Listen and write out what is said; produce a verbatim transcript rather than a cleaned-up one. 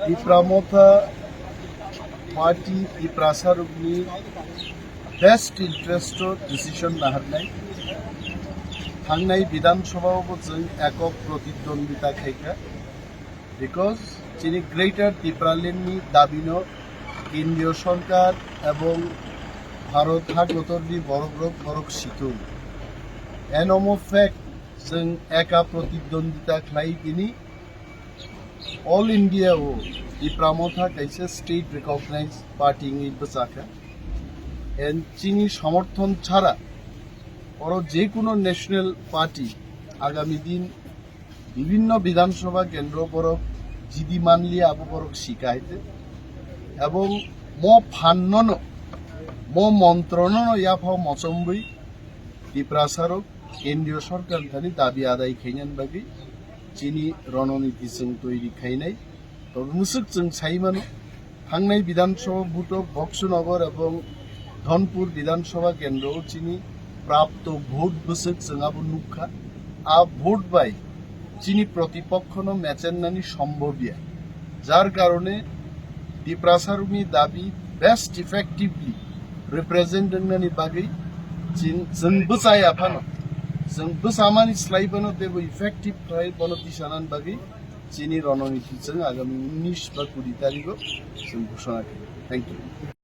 Tipra Motha party Tiprasa rokni best interest o decision naharnai. Thangnai Bidhan Sabha o bo chwng ekok protidwandita khaikha, because chini Greater Tipraland ni dabi no Kendriya Sarkar ebong Bharat hakotor ni borok rok borok situng. Eno mo fact, chwng eka protidwandita khlai tini All India o Tipra Motha kaisa state recognized party wngwi bwchakha. And chini somorthon chara oro je kuno national party agami din bibhinno Bidhan Sabha kendro borok jidi manliya abo borok sikaite. Ebong mo phannono, mo montronono yaphao mochomwi Tiprasa rok Kendriya Sarkar thani dabi adai khainani bagwi chini rononiti chwng toiri khainai. Tobo mwswk chwng sai mano, thangnai Bidhan Sabha vote o Boksanagar ebong Dhonpur Bidhan Sabha kendro o chini prapto vote bwswk chwng abo nukha. A vote bai chini protipokhono mechennani sombhobya. Jar karone Tiprasa rokni dabi best effectively represent wngnani bagwi chin-, chwng bwchaya phano, chwng bwchamani slai phano teibo effective khlai bono tisanani bagwi chini rononiti chwng agami unis ba kuri tarigo chwng ghoshona khaio. Thank you.